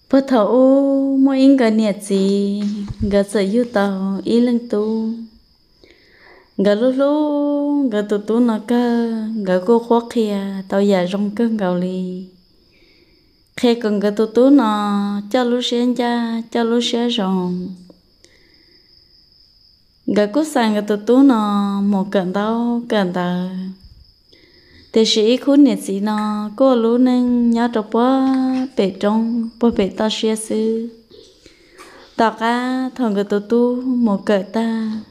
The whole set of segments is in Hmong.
Puag thaum ub muaj ib nkawd niam txiv, nkawd txawm yug tau ib leej tub. Nkawd hlub hlub nkawd tus tub no kawg, nkawd kuj qhuab qhia tau yam zoo kawg nkaus li, qhia kom nkawd tus tub no coj lub siab ncaj, coj lub siab zoo. Nkawd kuj xa nkawd tus tub no mus kawm ntaub kawm ntawv. Tiam sis ib khub niam txiv no kuj ua lub neej nyob rau puag pem roob puag pem toj siab xwb. Tom qab thaum nkawd tus tub mus kawm tag,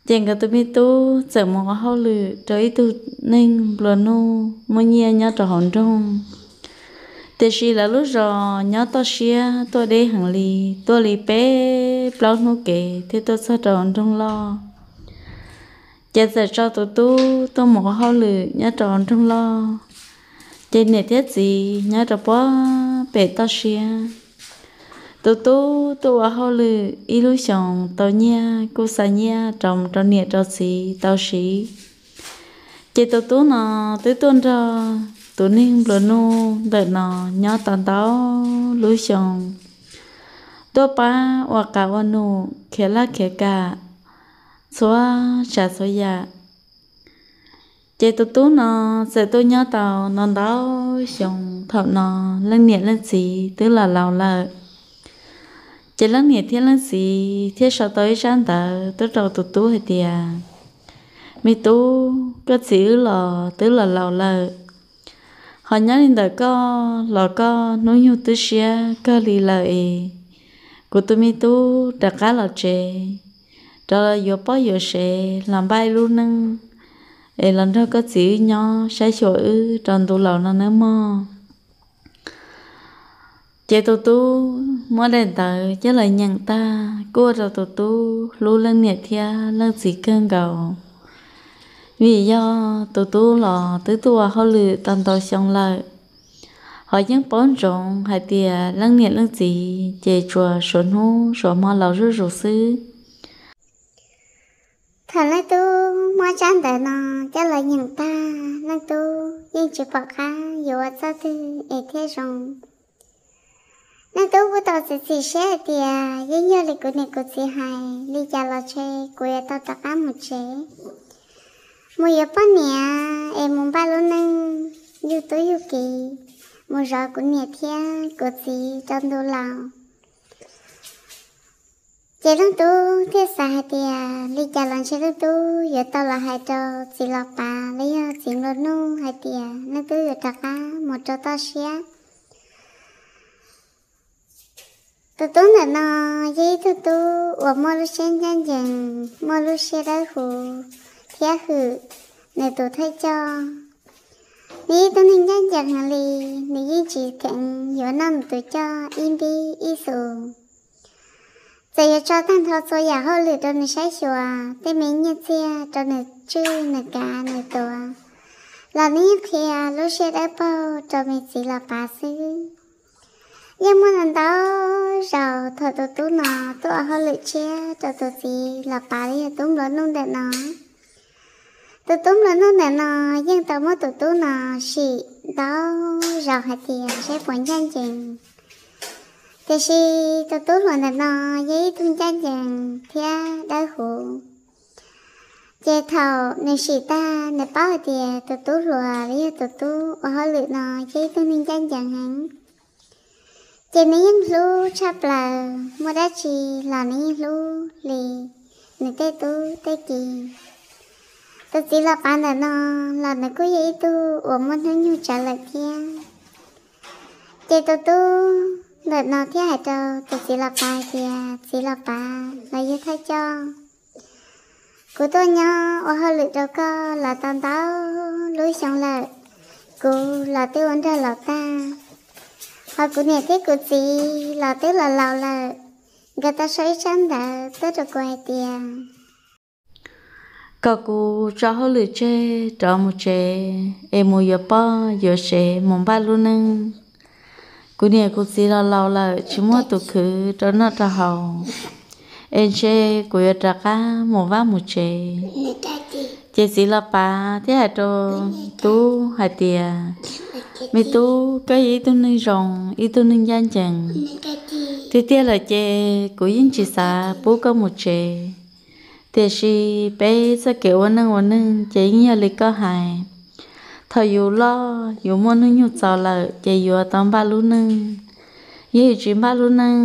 ces nkawd tus me tub txawm mus ua hauj lwm rau ib tug neeg nplua nuj muaj nyiaj nyob rau hauv nroog. Tiam sis lawv lub zos nyob toj siab tuaj deb heev li, tuaj li peb plaub hnub kev thiaj tuaj txog rau hauv nroog loj. Ces txawm tso tus tub tuaj mus ua hauj lwm nyob rau hauv nroog loj, ces niam thiab txiv nyob rau puag pem toj siab. Tus tub tuaj ua hauj lwm ib lub xyoos tau nyiaj kuj xa nyiaj rau, rau niam rau txiv tau siv. Ces tus tub no twb tuaj nrog tus neeg nplua nuj ntawm no nyob tau ntau lub xyoo, tuaj pab ua qav ua num, khiav laj khiav kam txhua tsav txhua yam. Ces tus tub no txawm tuaj nyob tau no ntau xyoo, thaum no leej niam leej txiv twb los laus lawm. Ces leej niam thiab leej txiv thiaj sau tau ib tsab ntawv tuaj rau tus tub hais tias, me tub, koj txiv wb los twb los laus lawm, ho nyob li ntawm koj los koj hnub nyoog twb siab kawg li lawm es kuv tus me tub rov qab los tsev, rov yuav poj yuav sev los npaj ib lub neej es los nrog koj txiv wb nyob saib xyuas wb rau ntu laus no nawb mog. Ces tus tub muab daim ntawv coj los nyeem tag kuj ua rau tus tub hlub leej niam thiab leej txiv kawg nkaus, vim yog tus tub los twb tuaj ua hauj lwm tau ntau xyoo lawm, ho yeej paub ntsoov hais tias leej niam leej txiv ces tsuas suav hnub suav hmo laus zuj zus xwb. Thaum leej tub muab tsab ntawv no coj los nyeem tag, leej tub yeej tsis pom qab yuav ua txoj twg es thiaj zoo. Leej tub kuj tau txiav txim siab hais tias yeej yog li kuv niam kuv txiv hais li cas los ntshe kuv yuav tau rov qab mus tsev, mus yuav poj niam es mus npaj lub neej yug tub yug kiv, mus zov kuv niam thiab kuv txiv rau ntu laus. Ces leej tub thiaj xav hais tias li cas los ntshe leej tub yuav tau los hais rau txiv los pav los yog txiv nplua nuj hais tias leej tub yuav rov qab mus rau toj siab. Tus tub ntawm no yog ib tug tub uas muaj lub siab ncaj ncees, muaj lub siab dawb huv thiab hwm nws tus thawj coj. Nws ib tug neeg ncaj ncees heev li, nws yeej tsis kheev yuav noj nws tus coj ib npib ib xus. Txawm yuav tso tag nrho txhua yam hauj lwm rau nws saib xyuas, tej me nyiaj txiag rau nws tswj nws kav nws tuav, los nws yeej qhia lub siab dawb paug rau me txiv los pav xwb. Yeej muaj ntau zaus thaum tus tub no tuaj ua hauj lwm tshiab rau tus txiv los pav los yog tub nplua nuj ntawm no, tus tub nplua nuj ntawm no yeej tau muab tus tub no sim ntau zaus hais tias saib puas ncaj ncees. Tiam sis tus tub hluas ntawm no yog ib tug ncaj ncees thiab dawb huv. Ces thaum nws sim tag, nws paub hais tias tus tub hluas los yog tus tub ua hauj lwm no yog ib tug neeg ncaj ncees heev, ces nws yeej hlub tshaj plaws, muaj dab tsi los nws yeej hlub li nws tej tub tej ki. Tus txiv los pav ntawm no los nws kuj yog ib tug uas muaj hnub nyoog tsawv lawm thiab. Ces tus tub ntawm no thiaj hais rau tus txiv los pav hais tias, txiv los pav los yog thawj coj, kuv tuaj nyob ua hauj lwm rau koj los tau ntau lub xyoo lawm, kuv los twb ua nraug laus tag, ho kuv niam thiab kuv txiv los twb los laus lawm. Nkawd tau sau ib tsab ntawv tuaj rau kuv hais tias kom kuv tso hauj lwm tseg rov mus tsev es mus yuav poj yuav sev mus npaj lub neej. Kuv niam kuv txiv los laus lawm tsis muaj tus khwv rau noj rau haus, es ntshe kuv yuav rov qab mus vaj mus tsev. Ces txiv los pav thiab hais rau tub hais tias, me tub, koj yog ib tug neeg zoo, ib tug neeg ncaj ncees. Tiag tiag lawm ces kuv yeej tsis xav pub koj mus tsev. Tiam sis peb txoj kev ua neej ua neeg ces yeej yog li koj hais. Thaum yus loj yus muaj hnub nyoog txaus lawm ces yuav tau npaj lub neej. Yog yus tsis npaj lub neej,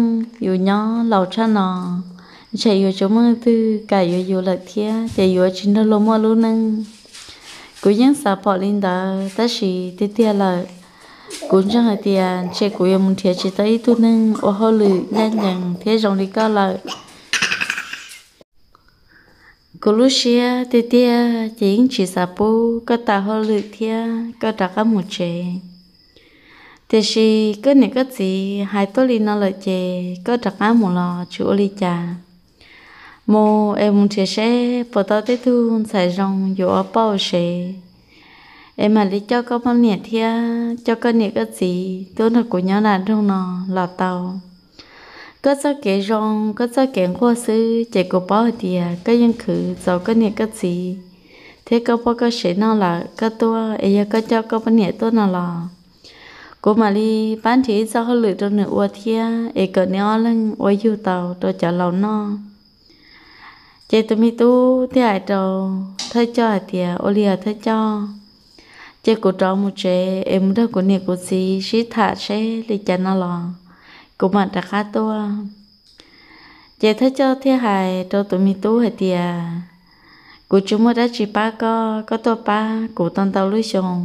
yus nyob laus tshaj no, ntshe yuav tsis muaj leej twg kam yuav yus lawm thiab ces yuav tsis nrog luag muaj lub neej. Kuv yeej xav pom li ntawd tab sis tiag tiag lawm, kuv ntseeg hais tias ntshe kuv yuav mus nrhiav tsis tau ib tug neeg ua hauj lwm ncaj ncees thiab zoo li koj lawm. Kuv lub siab tiag tiag ces yeej tsis xav pub koj tau hauj lwm thiab koj rov qab mus tsev. Tiam sis koj niam koj txiv hais tuaj li no lawm ces koj rov qab mus los tsis ua li cas. Mus es mus nrhiav seb puas tau tej tug ntxhais zoo yuav ua poj ua sev, es mam li coj koj poj niam thiab coj koj niam koj txiv tuaj nrog kuv nyob nram nroog no los tau. Koj txoj kev zoo, koj txoj kev nquag xwb ces kuv paub hais tias koj yeej khwv txaus koj niam koj txiv thiab koj poj koj sev noj lawm koj tuaj es yog koj coj koj poj niam tuaj no los, kuv mam li pab nrhiav ib txoj hauj lwm rau nws ua thiab es kom neb ob leeg ua yug tau rau cov laus noj. Ces tus me tub thiaj hais rau thawj coj hais tias, ua li os thawj coj, ces kuv rov mus tsev es mus nrog kuv niam kuv txiv sib tham seb li cas no los kuv mam rov qab tuaj. Ces thawj coj thiaj hais rau tus me tub hais tias, kuv tsis muaj dab tsi pab koj, koj tuaj pab kuv tau ntau lub xyoo,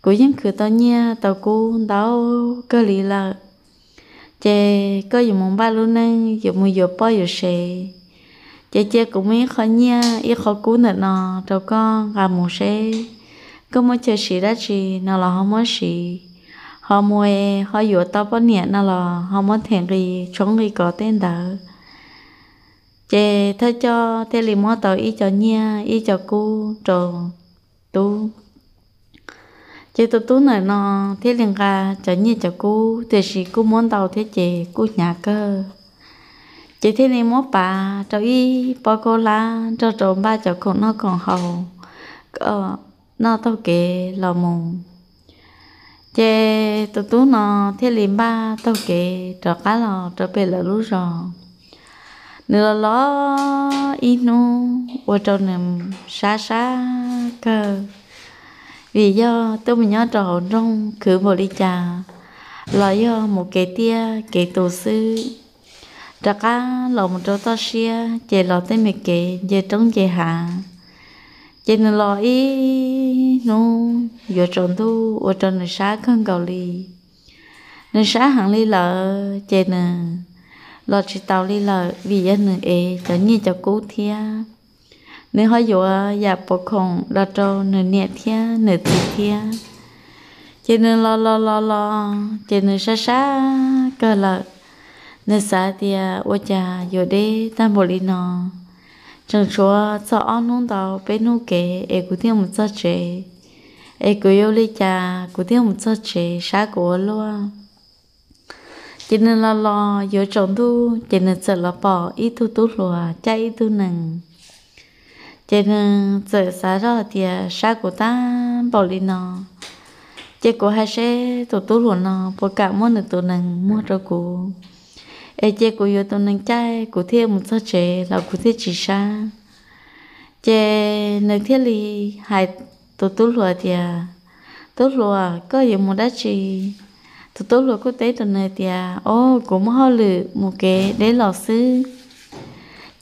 kuv yeej khwv tau nyiaj tau kub ntau kawg li lawm. Ces koj yuav mus npaj lub neej yuav mus yuav poj yuav sev, ces cia kuv muab ib qho nyiaj ib qho kub ntawm no rau koj nqa mus seb koj muaj chaw siv dab tsi no los ho muab siv, ho mus es ho yuav tau poj niam no los ho muab them nqi tshoob nqi kos tej ntawd. Ces thawj coj thiaj li muab tau ib co nyiaj ib co kub rau tub. Ces tus tub ntawm no thiaj li nqa cov nyiaj cov kub, tiam sis kuj muab ntau thiab ces kuj hnyav kawg. Ces thiaj li muab pav rau ib pob khaub hlab nrog rau npaj cov khoom noj khoom haus, noj taug kev los mus. Ces tus tub no thiaj li npaj taug kev rov qab los rau pem lawv lub zos. Nws los los ib hnub ua rau nws sab sab kawg, vim yog tuaj mus nyob rau hauv nroog khwv npaum li cas los yog mus kev tiaj kev tus xwb. Rov qab los mus rau toj siab ces los tej me kev nce roob nce hav. Ces nws los ib hnub yuav tsaus ntuj ua rau nws sab kawg nkaus li. Nws sab heev li lawm ces nws los tsis taus li lawm vim yog nws ev cov nyiaj cov kub thiab. Nws ho yuav yam puas khoom los rau nws niam thiab nws txiv thiab. Ces nws los los los los ces nws sab sab kawg lawm. Nws xav tias ua cas yuav deb tag npaum li no, tseem tshuav txog ob hnub ntau peb hnub kev es kuv thiaj mus txog tsev. Es kuv yuav li cas kuv thiaj mus txog tsev, sab kuv ua luaj. Ces nws los los yuav tsaus ntuj ces nws txawm los pom ib tug tub hluas cab ib tug nees. Ces nws txawm xav zoj tias sab kuv tag npaum li no, ces kuv hais seb tus tub hluas no puas kam muab nws tus nees muag rau kuv, es cia kuv yuav tus nees caij kuv thiaj mus txog tsev los kuv thiaj tsis sab. Ces nws thiaj li hais tus tub hluas tias, tub hluas, koj yuav mus dab tsi? Tus tub hluas kuj teb rau nws tias, o, kuv muaj hauj lwm mus kev deb los xwb.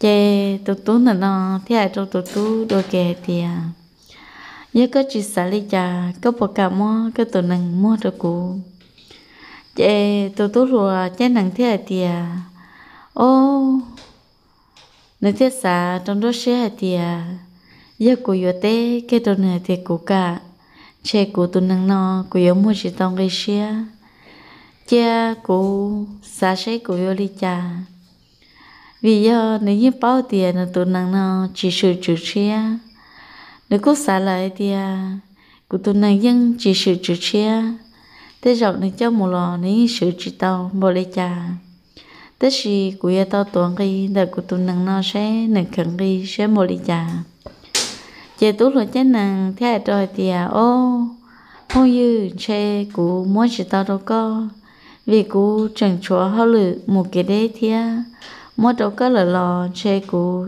Ces tus tub ntawm no thiaj hais rau tus tub dua kev hais tias, yog koj tsis xav li cas koj puas kam muab koj tus nees muag rau kuv? Ces tus tub hluas caij nees thiaj hais tias, o, nws thiaj xav rau nruab siab hais tias, yog kuv yuav teb kiag rau nws hais tias kuv kam, ntshe kuv tus nees no kuv yuav muag tsis tau nqi siab. Cia kuv xav seb kuv yuav li cas. Vim yog nws yeej paub tias nws tus nees no tsis swm tswv tshiab. Nws kuj xav lawm hais tias, kuv tus nees yeej tsis swm tswv tshiab, tej zaum nws coj mus los nws yeej swm tsis tau npaum li cas. Tab sis kuv yuav tau tuav nqi ntawm kuv tus nees no seb nws kheev nqi siab npaum li cas. Ces tub hluas caij nees thiaj hais rau hais tias, Ob, phooj ywg, ntshe kuv muab tsis tau rau koj, vim kuv tseem tshuav hauj lwm mus kev deb thiab, muab rau koj lawm los ntshe kuv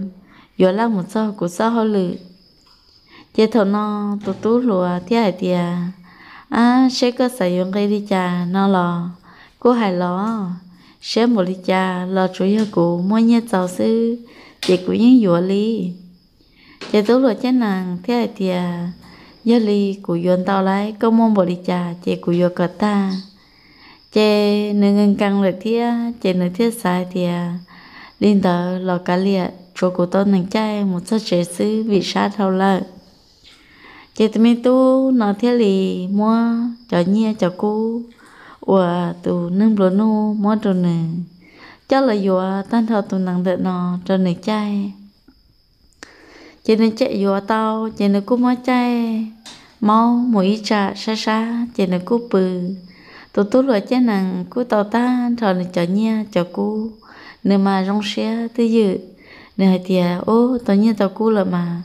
yuav laj mus txog kuv txoj hauj lwm. Ces thaum no tus tub hluas thiaj hais tias, Ab, seb koj xav yuav nqi li cas no los kuj hais los, siab npaum li cas los tsuav yog kuv muaj nyiaj txaus xwb, ces kuv yeej yuav li. Ces tub hluas caij nees thiaj hais tias, Yog li kuv yuav ntau lawm, koj muaj npaum li cas ces kuv yuav kom tag. Ces nws nkees nkees lawm thiab ces nws thiaj xav hais tias, Li ntawd los kav liam, tsuav kuv tau nees caij mus txog tsev xwb vim sab dhau lawm. Ces tus me tub no thiaj li muab cov nyiaj cov kub uas tus neeg nplua nuj muab rau nws coj los yuav tag nrho tus nees ntawm no rau nws caij. Ces nws yuav tau ces nws kuj muab caij maub mus ib tsam sab sab ces nws kuj pw. Tus tub hluas caij nees kuj tau tag nrho nws cov nyiaj cov kub, nws mas zoo siab twj ywm. Nws hais tias, Ub, tau nyiaj tau kub lawm mas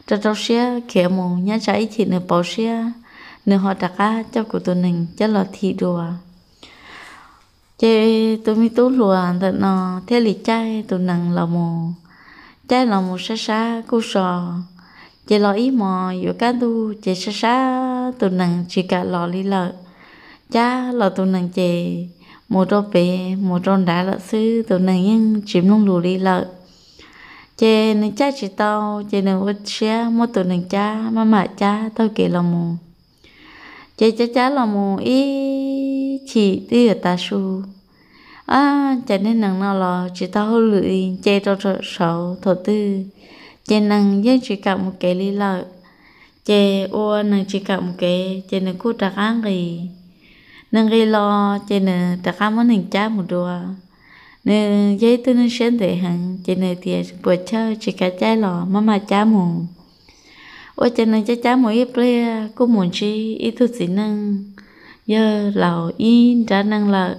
rau rau siab khiav mus, nyob tsam ib chim nws pauv siab, nws ho rov qab coj kuv tus nees coj los thim dua. Ces tus me tub hluas ntawm no thiaj li caij tus nees los mus, caij los mus sab sab kuj so. Ces los ib hmos yuav kaj ntug ces sab sab tus nees tsis kam los li lawm. Cab los tus nees ces mus rau pem mus rau nrad lawm xwb, tus nees yeej tsis mloog lus li lawm. Ces nws caij tsis tau, ces nws ua siab muab tus nees cab maj mam cab taug kev los mus. Ces cab cab los mus ib chim twb yuav tav su, ab, cas niag nees no los tsis tau hauj lwm li, nce rau saud thaum twg ces nees yeej tsis kam mus kev li lawm. Ces ua nees tsis kam mus kev ces nws kuj rov qab nqis. Nws nqis los ces nws rov qab muab nees cab mus dua. Nws yog ib tug neeg siab ntev heev ces nws tias puas chawj tsis kam caij los maj mam cab mus. Ua ces nws cab cab mus ib pliag kuj mus ntsib ib tug txiv neej yawg laus ib nrab neej lawm,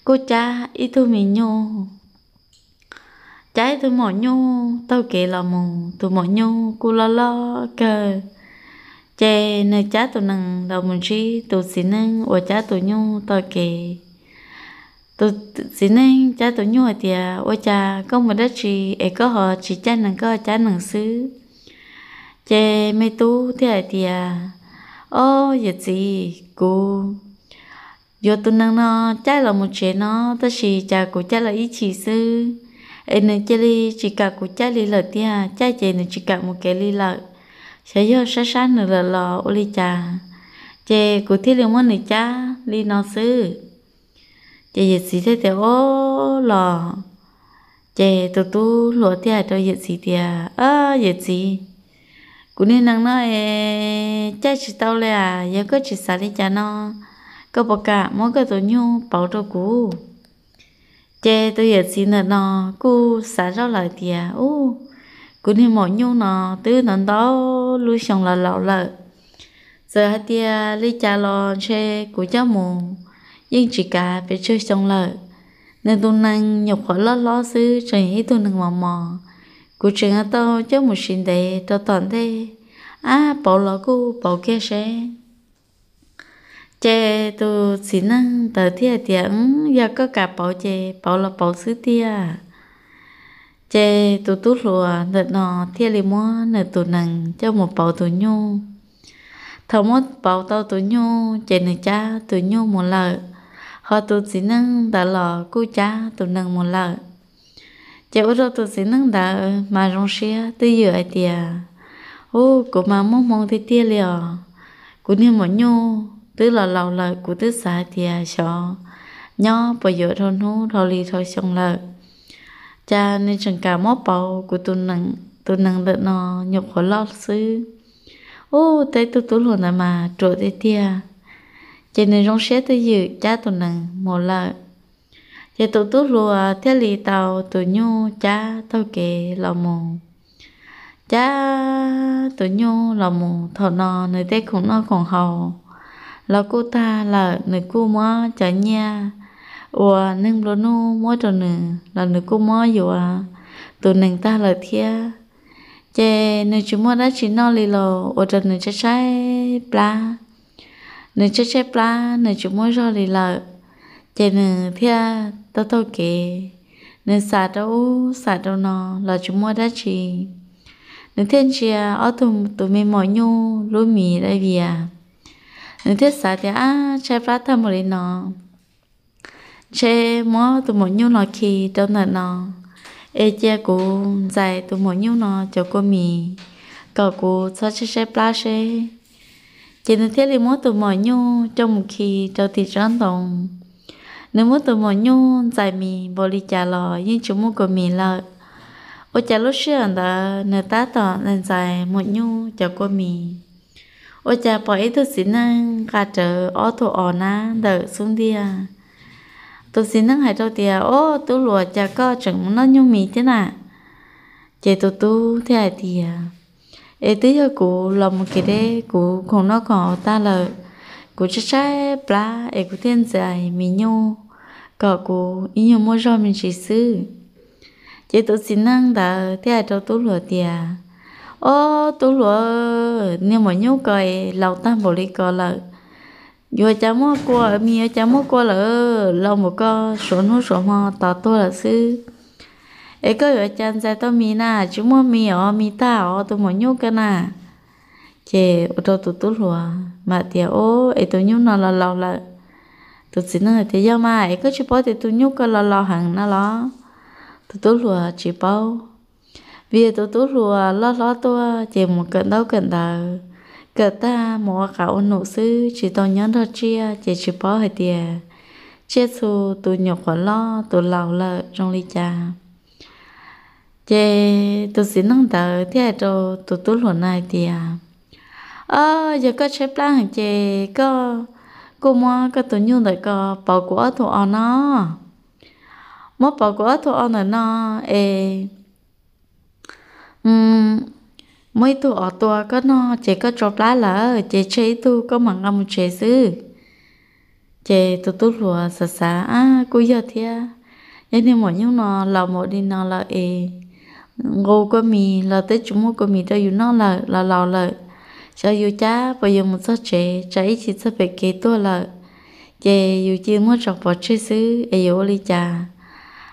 kuj cab ib tug me nyuj, cab ib tug maum nyuj taug kev los mus, tus maum nyuj kuj loj loj kawg. Ces nws cab tus nees los mus ntsib tus txiv neej uas cab tus nyuj taug kev. Tus txiv neej cab tus nyuj hais tias, Ua cas koj mus dab tsi es koj ho tsis caij nees, koj cab nees xwb? Ces me tub thiaj hais tias, Ob, yawm txiv, kuv yuav tus nees no caij los mus tsev no, tab sis cas kuv caij los ib chim xwb es nws cia li tsis kam kuv caij li lawm tiag, caij ces nws tsis kam mus kev li lawm. Xyov yog sab sab nws lawm los ua li cas, ces kuv thiaj li muab nws cab li no xwb. Ces yawm txiv thiaj tias, Ob, los. Ces tus tub hluas thiaj hais rau yawm txiv tias, Ab, yawm txiv, kuv niag nees no es caij tsis tau li as, yog koj tsis xav li cas no, koj puas kam muab koj tus nyuj pauv rau kuv? Ces tus yawm txiv ntawm no kuj xav zoj lawm tias, Ub, kuv niag maum nyuj no twb ntau ntau lub xyoo los laus lawm, txawm hais tias li cas los ntshe kuv coj mus yeej tsis kav pes tsawg xyoo lawm. Nws tus nees nyuam qhuav loj hlob xwb, tseem yog ib tug nees mos mos, kuv tseem yuav tau coj mus siv ntev rau tom ntej, ab, pauv los kuj pauv kiag seb. Ces tus txiv neej ntawd thiaj tias, Yog koj kam pauv ces pauv los pauv xwb tiag. Ces tus tub hluas ntawm no thiaj li muab nws tus nees coj mus pauv tus nyuj. Thaum muab pauv tau tus nyuj ces nws cab tus nyuj mus lawm, ho tus txiv neej ntawd los kuj cab tus nees mus lawm. Ces ua rau tus txiv neej ntawd mas zoo siab twj ywm hais tias, Ub, kuv mas muaj hmoo tiag tiag li os. Kuv niag maum nyuj twb los laus lawm, kuv twb xav hais tias xyov nyob puas yuav dhau hnub dhau li dhau xyoo lawm, cas nws tseem kam muab pauv kuv tus nees ntawm no nyuam qhuav loj xwb. Ub, teb tus tub hluas ntawd mas ruam tiag tiag. Ces nws zoo siab twj ywm cab tus nees mus lawm. Ces tus tub hluas thiaj li tau tus nyuj cab taug kev los mus. Cab tus nyuj los mus, thaum no nws tej khoom noj khoom haus los kuj tag lawm, nws kuj muab cov nyiaj uas neeg nplua nuj muab rau nws los nws kuj muab yuav tus nees tag lawm thiab. Ces nws tsis muaj dab tsi noj li los ua rau nws tshaib tshaib plab. Nws tshaib tshaib plab, nws tsis muaj zog li lawm, ces nws thiaj taug taug kev. Nws xam rau ub xam rau no los tsis muaj dab tsi. Nws thiaj ntsia ob tug, tus me maum nyuj lub mis dai vias. Nws thiaj xav tias, ab, tshaib plab tag npaum li no, ntshe muab tus maum nyuj no khi rau ntawm no, es cia kuv ntxais tus maum nyuj no cov kua mis kom kuv txhob tshaib tshaib plab seb. Ces nws thiaj li muab tus maum nyuj coj mus khi rau tim tsob ntoo. Nws muab tus maum nyuj ntxais mis npaum li cas los yeej tsis muaj kua mis lawm. Ua cas lub sij hawm ntawd nws tab tom ntxais maum nyuj cov kua mis, ua cas pom ib tug txiv neej nqa rawv ob tug os nab ntawm xub ntiag. Tus txiv neej hais rau tias, ob, tub hluas, cas koj tseem mus noj nyuj mis thiab na? Ces tus tub thiaj hais tias, es twb yog kuv los mus kev deb, kuv khoom noj khoom haus tag lawm, kuv tshaib tshaib plab es kuv thiaj ntxais mis nyuj kom kuv ib nyuag muaj zog me ntsis xwb. Ces tus txiv neej ntawd thiaj hais rau tub hluas tias, ob, tub hluas, niag maum nyuj ko es laus tag npaum li ko lawm, yuav cas muaj kua, mis yuav cas muaj kua lawm, laus npaum ko suav hnub suav hmo tos tuag lawm xwb. Es koj yuav cas ntxais tau mis na, tsis muaj mis os, mis tag os tus maum nyuj ko na. Ces ua rau tus tub hluas mam tias, ob, es tus nyuj no los laus lawm. Tus txiv neej hais tias, yog mas, es koj tsis paub tias tus nyuj ko los laus heev no los? Tus tub hluas tsis paub, vim tus tub hluas loj hlob tuaj ces mus kawm ntaub kawm ntawv, kawm tag mus ua qav ua num xwb, tsis tau nyob nrog tsiaj, ces tsis paub hais tias tsiaj txhu tus nyuam qhuav loj tus laus lawm zoo li cas. Ces tus txiv neej ntawd thiaj hais rau tus tub hluas na hais tias, ob, yog koj tshaib plab heev ces koj kuj muab koj tus nyuj ntawm ko pauv kuv ob tug os no. Muab pauv kuv ob tug os ntawm no es muab ib tug os tua koj noj ces koj tso plab lawm, ces tseg ib tug koj mam nqa mus tsev xwb. Ces tus tub hluas xav xav, ab, kuj yog thiab, yog niag maum nyuj no laus npaum li no lawm es nqus kua mis los twb tsis muaj kua mis rau yus noj lawm, los laus lawm, xyov yus cab puas yuav mus txog tsev, tsam ib chim txog pem kev tuag lawm, ces yus cia muab tso pov tseg xwb es yuav ua li cas.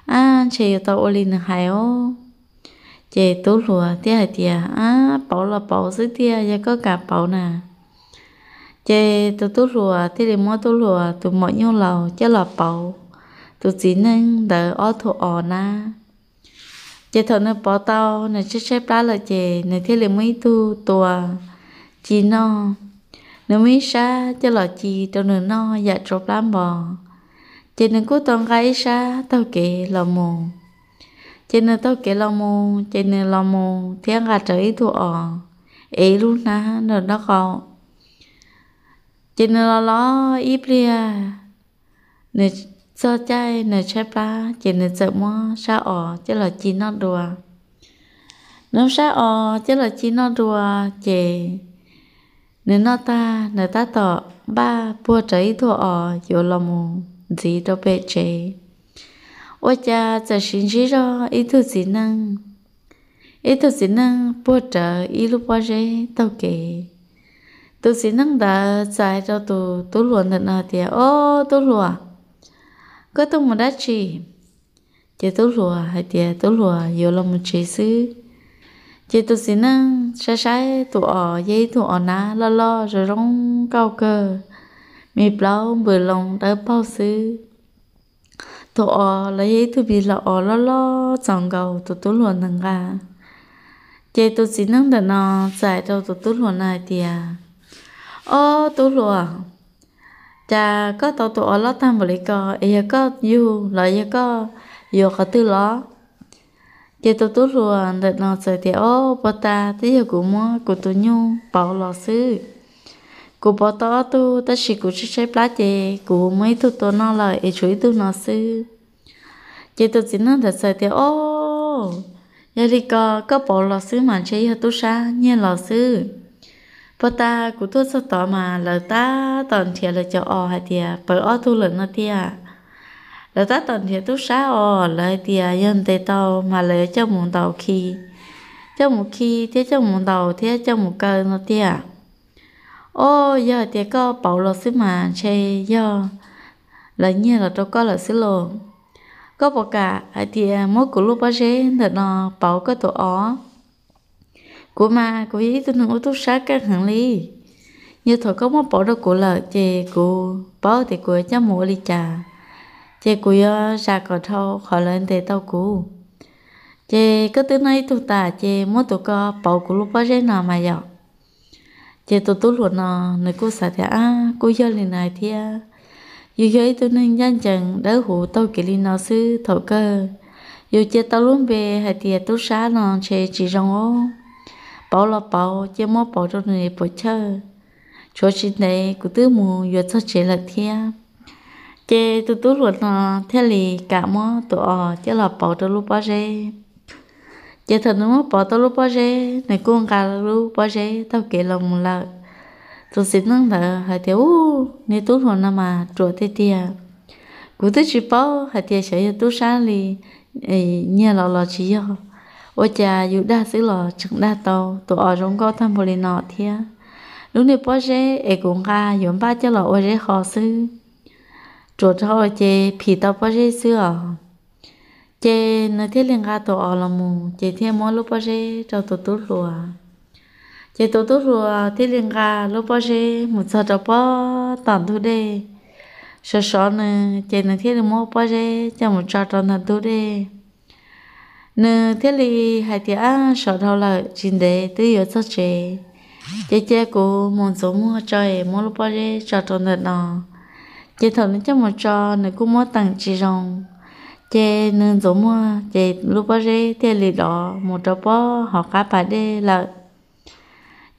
Ab, ntshe yuav tau ua li nws hais os. Ces tub hluas thiaj hais tias, ab, pauv los pauv xwb tiag, yog koj kam pauv na. Ces tus tub hluas thiaj li muab tub hluas tus maum nyuj laus coj los pauv tus txiv neej ntawd ob tug os nab. Ces thaum nws pauv tau, nws tshaib tshaib plab lawm ces nws thiaj li muab ib tug tua ci noj. Nws muab ib sab coj los ci rau nws noj yam tsau plab npo. Ces nws kuj tau nqa ib sab taug kev los mus. Ces nws taug kev los mus, ces nws los mus thiab nqa rawv ib tug os es ib lub hnab nram nraub qaum. Ces nws los los ib pliag, nws txog caij nws tshaib plab ces nws txawm muab sab os coj los ci noj dua. Nws muab sab os coj los ci noj dua, ces nws noj tag nws tab tom npaj puag rawv ib tug os yuav los mus ntxiv rau pem tsev. Ua cas txawm sis ntsib zog ib tug txiv neej, ib tug txiv neej puag rawv ib lub pob zeb taug kev. Tus txiv neej ntawd txawm hais rau tus tub hluas ntawm no tias, ob, tub hluas, koj tuaj mus dab tsi? Ces tub hluas hais tias tub hluas yuav los mus tsev xwb. Ces tus txiv neej saib saib tus os yog ib tug os nab loj loj zoo zoo nkauj kawg, me plaub npws loo dawb paug xwb. Tus os los yog ib tug me hlau os loj loj txaus nkaus tus tub hluas ntawd nqa. Ces tus txiv neej ntawm no txawm hais rau tus tub hluas no hais tias, ob, tub hluas, cas koj tau tus os loj tag npaum li ko es yog koj yug los yog koj yuav qhov twg los? Ces tus tub hluas ntawm no txawm tias, ob, puag ta twb yog kuv muab kuv tus nyuj pauv los xwb. Kuv pauv tau ob tug tab sis kuv tshaib tshaib plab ces kuv muab ib tug tua noj lawm es tshuav ib tug no xwb. Ces tus txiv neej ntawd txawm tias, ob, yog li ko koj pauv los xwb mas ntshe yog tub sab nyiag los xwb. Puag ta kuv tuaj txog tod mas lawv tab tom nrhiav lawv cov os hais tias pawv ob tug lawm no tiag. Lawv tab tom nrhiav tub sab os, lawv hais tias yog ntes tau mas lawv yuav coj mus ntaus khi coj mus khi thiab coj mus ntaus thiab coj mus kaw no tiag. O, yog hais tias koj pauv los xwb mas ntshe yog lawv nyiag los rau koj lawm xwb lauj. Koj puas kam hais tias muab kuv lub pob zeb ntawm no pauv koj tus os? Kuv mas kuv yog ib tug neeg ua tub sab kaj heev li. Yog thaum koj muab pauv rau kuv lawm ces kuv paub tias kuv yuav coj mus ua li cas, ces kuv yuav zam kom dhau qhov lawv ntes tau kuv. Ces koj twb noj ib tug tas ces muab tus ko pauv kuv lub pob zeb no mas yom. Ces tus tub hluas no nws kuj xav tias, ab, kuj yog li ntawd thiab. Yus yog ib tug neeg ncaj ncees dawb huv taug kev li no xwb, thaum kawg yus cia tau lub npe hais tias tub sab no ntshe tsis zoo os. Pauv los pauv, cia muab pauv rau nws puam chawj, tshuav tsis ntev kuv twb mus yuav txog tsev lawm thiab. Ces tus tub hluas no thiaj li kam muab tus os coj los pauv rau lub pob zeb. Ces thaum nws muab pauv tau lub pob zeb, nws kuj nqa lub pob zeb taug kev los mus lawm. Tus txiv neej ntawd hais tias, u, niag tub hluas no mas ruam tiag tiag. Kuv twb tsis paub hais tias xyov yog tub sab li, nyiag los los tsis yog, ua cas yus dag xwb los tseem dag tau tus os zoo nkauj tag npaum li no thiab. Lub niag pob zeb es kuv nqa yuav npaj coj los ua zeb ho xwb, ruam dhau ces phim tau pob zeb xwb os. Ces nws thiaj li nqa tus os los mus ces thiaj muab lub pob zeb rau tus tub hluas. Ces tus tub hluas thiaj li nqa lub pob zeb mus txog rau pob tom ntug dej. Sov sov nws ces nws thiaj li muab pob zeb coj mus tso rau ntawm ntug dej. Nws thiaj li hais tias, ab, sov dhau lawm, tsis ntev twb yuav txog tsev, ces cia kuv mus ntxuav muag tso es muab lub pob zeb tso rau ntawm no. Ces thaum nws coj mus tso, nws kuj muab teem tsis zoo, ces nws ntxuav muag ces lub pob zeb thiaj li dov mus rau pob hauv qab pas dej lawm.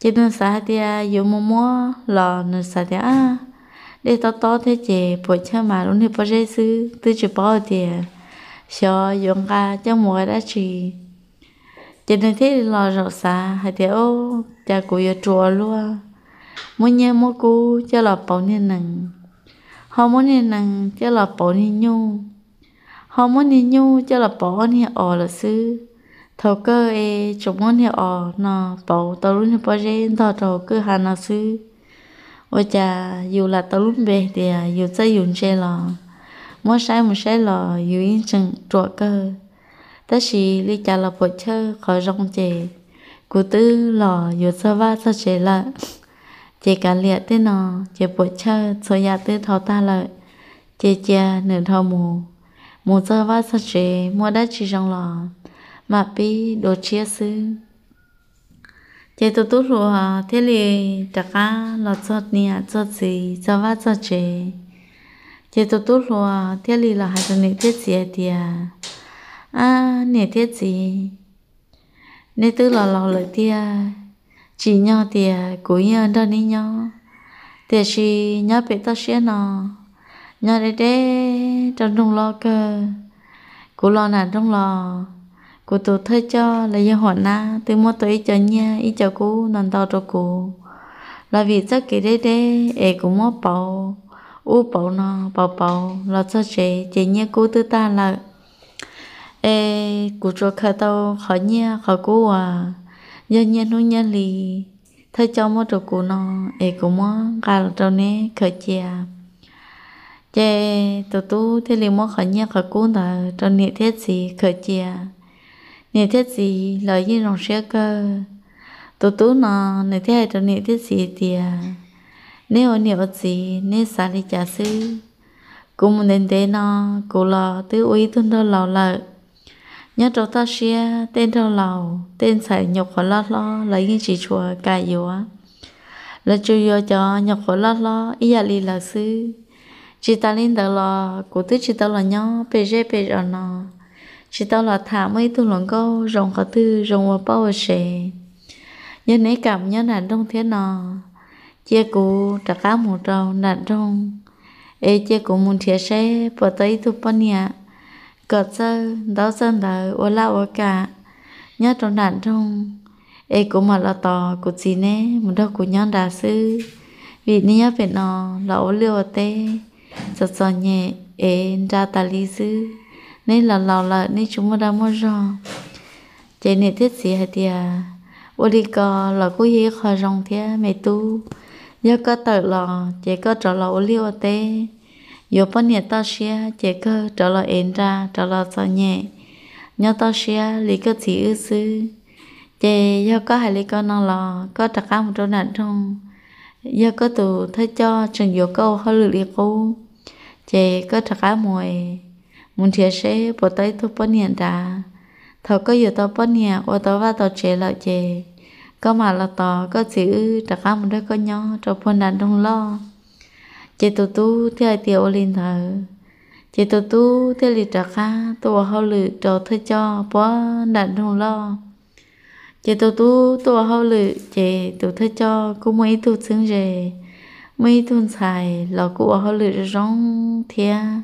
Ces nws xav hais tias yuav mus muab los nws xav tias, ab, dej tob tob thiab ces puam chawj mas lub niag pob zeb xwb, twb tsis paub hais tias xyov yuav nqa coj mus ua dab tsi. Ces nws thiaj li los zaum xav hais tias, o, cas kuv yuav ruam ua luaj, muab nyiaj muab kub coj los pauv niag nees, ho muab niag nees coj los pauv niag nyuj, ho muab niag nyuj coj los pauv ob niag os lawm xwb. Thaum kawg es tsuas muab niag os no pauv tau lub niag pob zeb ntog rau hauv kwj ha no xwb. Ua cas yus lam tau lub npe tias yus txawj yus ntse los, muab saib mus saib los yus yeej tseem ruam kawg. Tab sis li cas los puam chawj, qhov zoo ces kuv twb los yuav txog vaj txog tsev lawm. Ces kav liam tej no, ces puam chawj txhua yam twb dhau tag lawm, ces cia nws dhau mus, mus txog vaj txog tsev muaj dab tsi zoo los mam pib dua tshiab xwb. Ces tus tub hluas thiaj li rov qab los txog niam txog txiv txog vaj txog tsev. Ces tus tub hluas thiaj li los hais rau niam thiab txiv hais tias, ab, niam thiab txiv, neb twb los laus lawm tiag, tsim nyog tias kuv yeej nrog neb nyob, tiam sis nyob pem toj siab no, nyob deb deb rau nroog loj kawg. Kuv los nram nroog los, kuv tus thawj coj los yog huam nab twb muab tau ib co nyiaj ib co kub no ntau rau kuv, los vim txoj kev deb deb es kuv muab pauv ub pauv no pauv pauv los txog tsev ces nyiaj kub twb tag lawm. Es kuv tsuas khaws tau qhov nyiaj qhov kub uas yog nyiaj hnub nyiaj hli thawj coj muab rau kuv no, es kuv muab nqa los rau neb khaws cia. Ces tus tub thiaj li muab qhov nyiaj qhov kub ntawd rau niam thiab txiv khaws cia. Niam thiab txiv los yeej zoo siab kawg. Tus tub no nws thiaj hais rau niam thiab txiv tias, neb ua niam ua txiv neb xav li cas xwb? Kuv mus ntev ntev no, kuv los twb ua ib tug nraug laus lawm. Nyob rau toj siab tej nraug laus tej ntxhais nyuam qhuav loj hlob los yeej tsis tshua kam yuav, lawv tsuas yuav cov nyuam qhuav loj hlob ib yam li lawv xwb. Tsis tas li ntawd los kuv twb tsis tau los nyob pem zej pem zos no, tsis tau los tham muaj ib tug hluas nkauj zoo qhov twg zoo ua poj ua sev. Yog neb kam mus nyob nram nroog thiab no, cia kuv rov qab mus rau nram nroog, es cia kuv mus nrhiav saib puas tau ib tug poj niam kom txawj ntaub txawj ntawv ua laj ua kam nyob rau nram nroog, es kuv mam los tos kuv txiv neb mus nrog kuv nyob nrad xwb. Vim neb nyob pem no los ua liaj ua teb txom txom nyem es nra tas li xwb. Neb los laus lawm neb tsis muaj dag muaj zog, Ces niam thiab txiv hais tias, ua li ko los kuj yog ib qho zoo thiab me tub. Yog koj tawm los ces koj rov los ua liaj ua teb, yuav poj niam toj siab ces kawg rov los ev nra rov los txom nyem nyob toj siab li koj txiv wb xwb. Ces yog koj hais li ko no los koj rov qab mus rau nram nroog, yog koj tus thawj coj tseem yuav koj ua hauj lwm li qub, ces koj rov qab mus, mus nrhiav seb puas tau ib tug poj niam nrad. Thaum koj yuav tau poj niam ua tau vaj tau tsev lawm ces koj mam los tos koj txiv wb rov qab mus nrog koj nyob rau puag nram nroog loj. Ces tus tub thiaj hais tias ua li ntawd. Ces tus tub thiaj li rov qab tuaj ua hauj lwm rau thawj coj puag nram nroog loj. Ces tus tub tuaj ua hauj lwm ces tus thawj coj kuj muaj ib tug txheeb ze, muaj ib tug ntxhais los kuj ua hauj lwm zoo zoo thiab,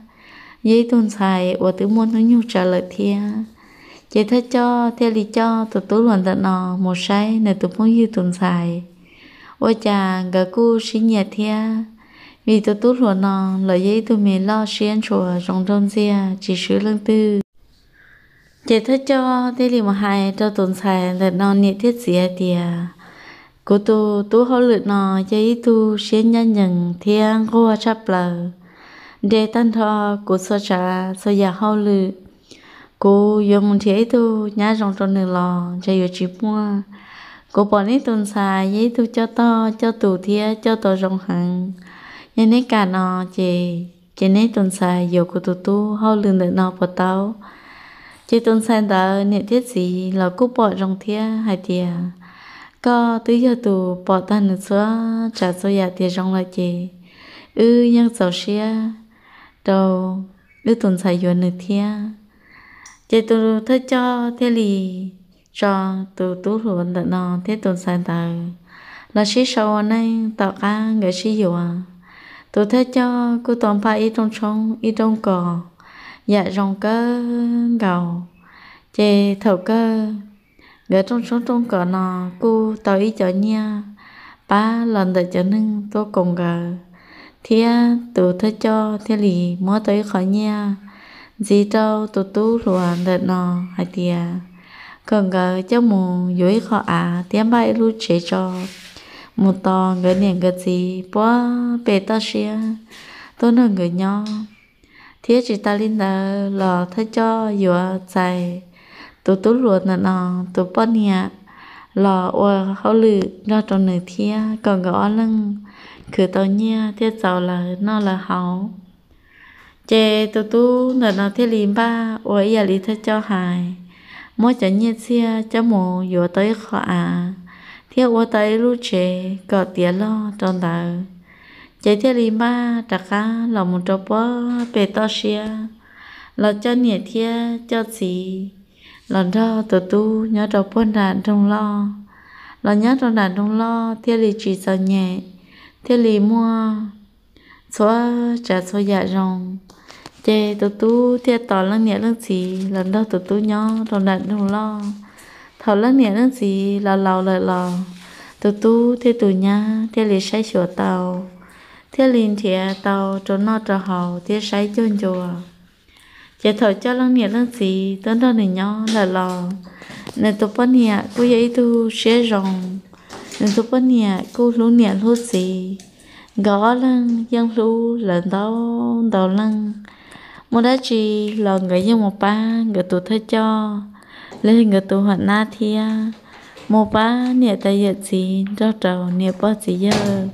yog ib tug ntxhais uas twb muaj hnub nyoog tsawv lawm thiab. Ces thawj coj thiaj li coj tus tub hluas ntawm no mus saib nws tus phooj ywg tus ntxhais, ua cas nkawd kuj sib nyiam thiab, vim tus tub hluas no los yog ib tug me loj siab ntshua zoo nraug ntxiag tsis swb leej twg. Ces thawj coj thiaj li mus hais rau tus ntxhais ntawm no niam thiab txiv hais tias, kuv tus tub hauj lwm no yog ib tug siab ncaj ncees thiab nquag tshaj plaws, nres tag nrho kuv txhua tsav txhua yam hauj lwm. Kuv yuav mus nrhiav ib tug nyab zoo rau nws los ntshe yuav tsis muaj. Kuv pom neb tus ntxhais yog ib tug coj tog coj tus thiab coj tau zoo heev. Yog neb kam no ces, ces neb tus ntxhais yuav kuv tus tub hauj lwm ntawm no puas tau? Ces tus ntxhais ntawd niam thiab txiv los kuj pom zoo thiab hais tias, koj twb yog tus pom tag nws txhua tsav txhua yam tias zoo lawm ces wb yeej txaus siab rau wb tus ntxhais yuav nws thiab. Ces tus thawj coj thiaj li tso tus tub hluas ntawm no thiab tus ntxhais ntawd los sib sau ua neej tom qab nkawd sib yuav. Tus thawj coj kuj tau npaj ib rooj tshoob ib rooj kos yam zoo kawg nkaus. Ces thaum kawg nkawd rooj tshoob rooj kos no kuj tau ib cov nyiaj pab los ntawm cov neeg tuaj koom nkawd, thiab tus thawj coj thiaj li muab tau ib qho nyiaj ntxiv rau tus tub hluas ntawm no hais tias kom nkawd coj mus yuav ib qho av thiab npaj ib lub tsev tso mus tos nkawd niam nkawd txiv puag pem toj siab tuaj nrog nkawd nyob. Thiab tsis tas li ntawd los thawj coj yuav txais tus tub hluas ntawm no tus poj niam los ua hauj lwm nrog rau nws thiab kom nkawd ob leeg khwv tau nyiaj thiaj txaus lawv noj lawv haus. Ces tus tub ntawm no thiaj li npaj ua ib yam li thawj coj hais, muab cov nyiaj txiag coj mus yuav tau ib qho av thiab ua tau ib lub tsev kom tiav log rau ntawd. Ces thiaj li npaj rov qab los mus rau puag pem toj siab, los coj niam thiab coj txiv los nrog tus tub nyob rau puag nram nroog loj. Los nyob rau nram nroog loj thiaj li tsis txom nyem, thiaj li muaj txhua tsav txhua yam zoo. Ces tus tub thiaj tos leej niam leej txiv los nrog tus tub nyob rau nram nroog loj. Thaum leej niam leej txiv los laus lawm los tus tub thiab tus nyab thiaj li saib xyuas tau, thiaj li nrhiav tau rau noj rau haus thiab saib cuag ncua. Ces thaum coj leej niam leej txiv tuaj nrog nws nyob lawm los, nws tus poj niam kuj yog ib tug siab zoo, nws tus poj niam kuj hlub niam hlub txiv. Nkawd ob leeg yeej hlub lawv ntau ntau leej. Muaj dab tsi los nkawd yeej mus pab nkawd tus thawj coj los yog nkawd tus hom nab thiab, mus pab niam tais yawm txiv nrog rau niam pog txiv yawg.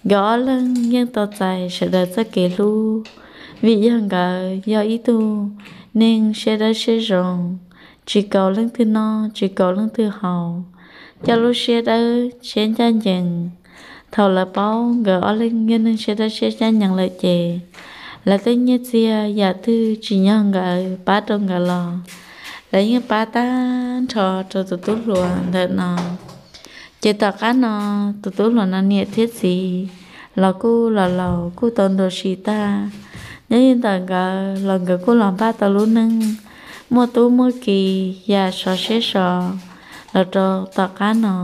Nkawd ob leeg yeej tau txais sawv daws txoj kev hlub, vim yog nkawd yog ib tug neeg siab dawb siab zoo, tsis kaus leej twg noj tsis kaus leej twg haus, coj lub siab dawb siab ncaj ncees. Thaum lawv paub nkawd ob leeg yog neeg siab dawb siab ncaj ncees lawm ces lawv tej nyiaj txiag yam twg tsis yog nkawd pab rau nkawd los lawv yeej pab tag nrho rau tus tub hluas ntawm no. Ces tom qab no tus tub hluas no niam thiab txiv los kuj los laus kuj tau ntuas sim tag. Nyob li ntawm nkawd los nkawd kuj los npaj tau lub neej muaj tub muaj ki, yam sov siab sov los rau tom qab no.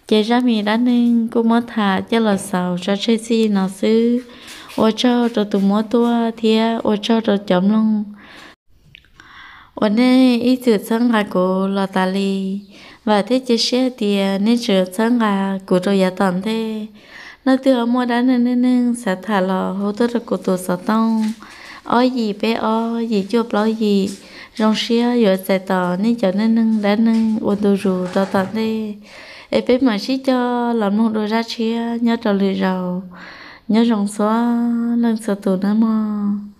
Ces zaj me dab neeg kuj muab tham coj los xaus tso tseg txij no xwb. Ua tsaug rau tus muab tuaj thiab ua tsaug rau cov mloog. Uas nej ib txwm txhawb nqa kuv los tas li, vam thiab cia siab hais tias nej tseem txhawb nqa kuv rau yav tom ntej. Leej twg ho muaj dab neeg neej neeg xav tham los hu tuaj rau kuv tus xov tooj ob yim peb ob yim cuaj plaub yim. Zoo siab yuav txais tos nej cov neej neeg dab neeg ua ntu zus rau tom ntej, es peb mam sib cog los mloog dua zaj tshiab nyob rau lwm zaus. Nyob zoo txhua leej txhua tus nawb mog.